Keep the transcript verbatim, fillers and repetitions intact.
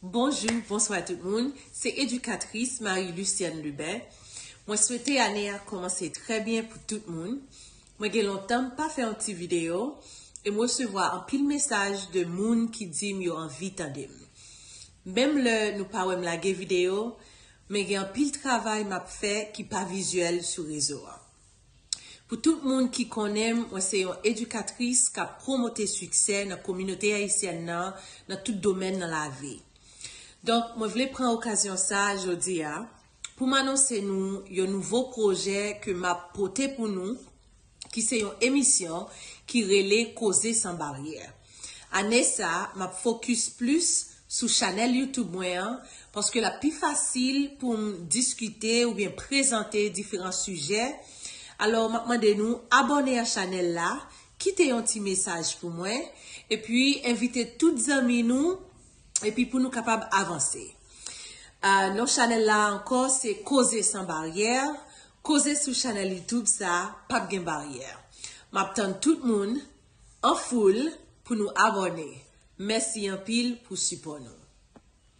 Bonjou, bonswa tout moun. Se edikatris Marie Lucienne Lubin. Mwen swete ane a kòmanse trè byen pou tout moun. Mwen gen lontan m pa fè yon ti videyo e m resevwa anpil mesaj de moun ki di m yo anvi tande m. Menm lè nou pa wè m lage videyo, men gen anpil travay m ap fè ki pa vizyèl sou rezo a. Pou tout moun ki konnen m, mwen se yon edikatris k ap pwomote siksè nan kominote ayisyèn nan, nan tout domèn nan lavi. Donk, mwen vle pran okazyon sa a jodi a pou m anonse nou yon nouvo pwojè ke m ap pote pou nou, ki se yon emisyon ki rele Koze San Baryè. Ane sa, m ap fokis plis sou chanèl YouTube mwen an, paske l ap pi fasil pou m diskite oubyen prezante diferan sijè. Alò, m ap mande nou abòne a chanèl la, kite yon ti mesaj pou mwen, epi envite tout zanmi nou, epi pou nou kapab avanse. Ah, non chanèl la ankò, se Koze San Baryè. Koze sou chanèl YouTube sa, p ap gen baryè. M ap tann tout moun an foul pou nou abòne. Mèsi anpil pou sipò nou.